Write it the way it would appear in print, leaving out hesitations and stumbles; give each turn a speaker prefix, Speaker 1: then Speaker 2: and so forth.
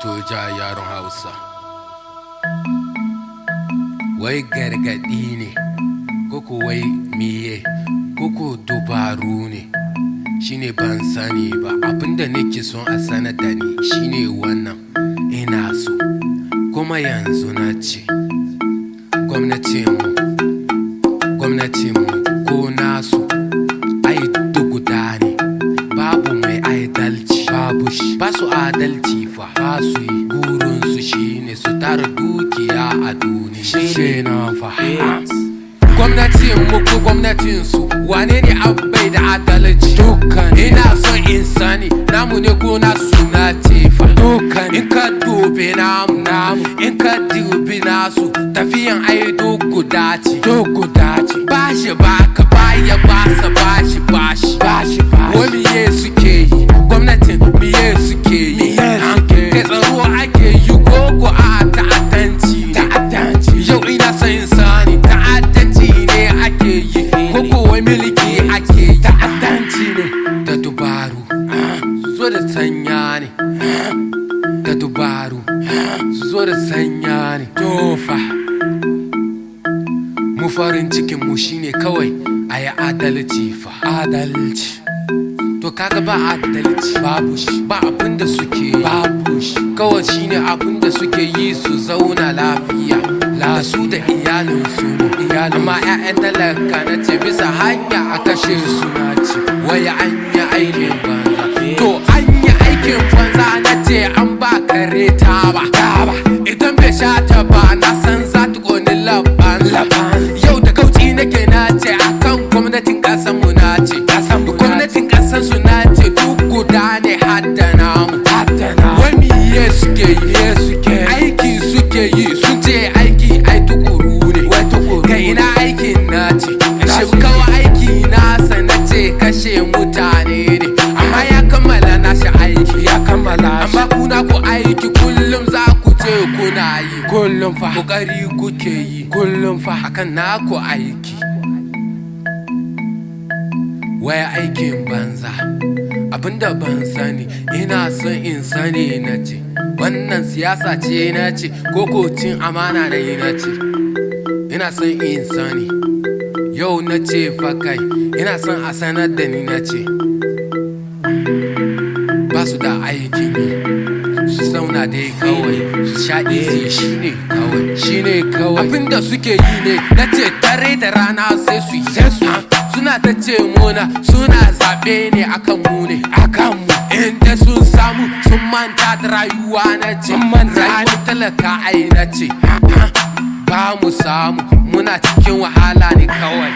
Speaker 1: Fito ja yaron Hausa. Wai gargaɗi ne, koko wai miye, koko dubaru ne. Shine ban sani ba, abinda nake son a sanar da ni shine wannan ina so. Kuma yanzu na ce, gwamnatinmu, gwamnatinmu ko nasu ai duk guda ne. Babu mai adalci, babu shi. Ba su adalci fa, ba su yi. Burinsu shine su tara dukiya a duniya. Shi nan fa. Gwamnatin mu ko gwamnatin su, wane ne abai da adalci?
Speaker 2: Dukkan.
Speaker 1: Ina son in sani, namu ne ko nasu na ce fa.
Speaker 2: Dukkan.
Speaker 1: In ka dube namu,
Speaker 2: Namu.
Speaker 1: In ka dubi nasu, tafiyan ai duk guda ce.
Speaker 2: Duk guda ce.
Speaker 1: Bashi baka baya basa bashi bashi.
Speaker 2: Bashi bashi.
Speaker 1: Wai miye suke yi? Gwamnatin miye suke yi?
Speaker 2: Miye suke yi?
Speaker 1: Kai tsaro ake yi ko ko a ta'addanci ne?
Speaker 2: Ta'addanci.
Speaker 1: Yau ina son in sani, ta'addanci ne ake yi ko ko wai miliki ake yi?
Speaker 2: Ta'addanci ne.
Speaker 1: Da dubaru su zo da sanya ne. Da dubaru su zo da sanya ne.
Speaker 2: Tofa.
Speaker 1: Mu farin cikin mu shine kawai a yi adalci fa.
Speaker 2: Adalci.
Speaker 1: To kaga ba adalci.
Speaker 2: Babu shi.
Speaker 1: Ba abin da suke yi.
Speaker 2: Babu shi.
Speaker 1: Kawai shine abin da suke yi su zauna lafiya. Da su da iyalinsu ne.
Speaker 2: Iyalin.
Speaker 1: Amma 'ya'yan talaka na ce bisa hanya a kashe su
Speaker 2: Suna ci.
Speaker 1: Wai an yi aikin banza. To an yi aikin banza na ce an ba kare taba.
Speaker 2: Taba.
Speaker 1: Idan bai sha ta ba na san za ta ƙoni labansa.
Speaker 2: Labansa.
Speaker 1: Yau da kauci nake na ce akan gwamnatin ƙasar mu na ce.
Speaker 2: Ƙasar mu na ce.
Speaker 1: Gwamnatin ƙasar su na ce duk guda ne hadda namu.
Speaker 2: Hadda na.
Speaker 1: Wai miye suke yi?
Speaker 2: Miye suke yi?
Speaker 1: Aiki suke yi, sun ce aiki ai tukuru ne.
Speaker 2: Wai tukuru
Speaker 1: Kai
Speaker 2: ne.
Speaker 1: ina aikin na ce.
Speaker 2: Ina
Speaker 1: Shibkawa aiki nasa na ce kashe mutane ne. Amma ya kammala nashi aiki.
Speaker 2: Ya kammala shi.
Speaker 1: Amma kuna ku aiki kullum za ku ce kuna yi.
Speaker 2: Kullum fa.
Speaker 1: Kokari kuke yi
Speaker 2: Kullum fa.
Speaker 1: akan naku aiki. Wai aikin banza. Abinda ban sani, ina son in sani na ce. Wannan siyasa ce na ce, ko cin amana ne na ce. Ina son in sani. Yau na ce fa kai, ina son a sanar da ni na ce. Ba su da aikin yi. Su zauna dai kawai, su sha izi shine kawai, shine kawai. Abinda suke yi ne, na ce dare da rana sai su yi.
Speaker 2: Sai su yi.
Speaker 1: Suna ta ce muna, suna zaɓe ne akan mu ne.
Speaker 2: Akan mu.
Speaker 1: Inda sun samu sun manta da rayuwa na ce.
Speaker 2: Sun manta.
Speaker 1: Rayuwar talaka ai na ce. Ba mu samu, muna cikin wahala ne kawai.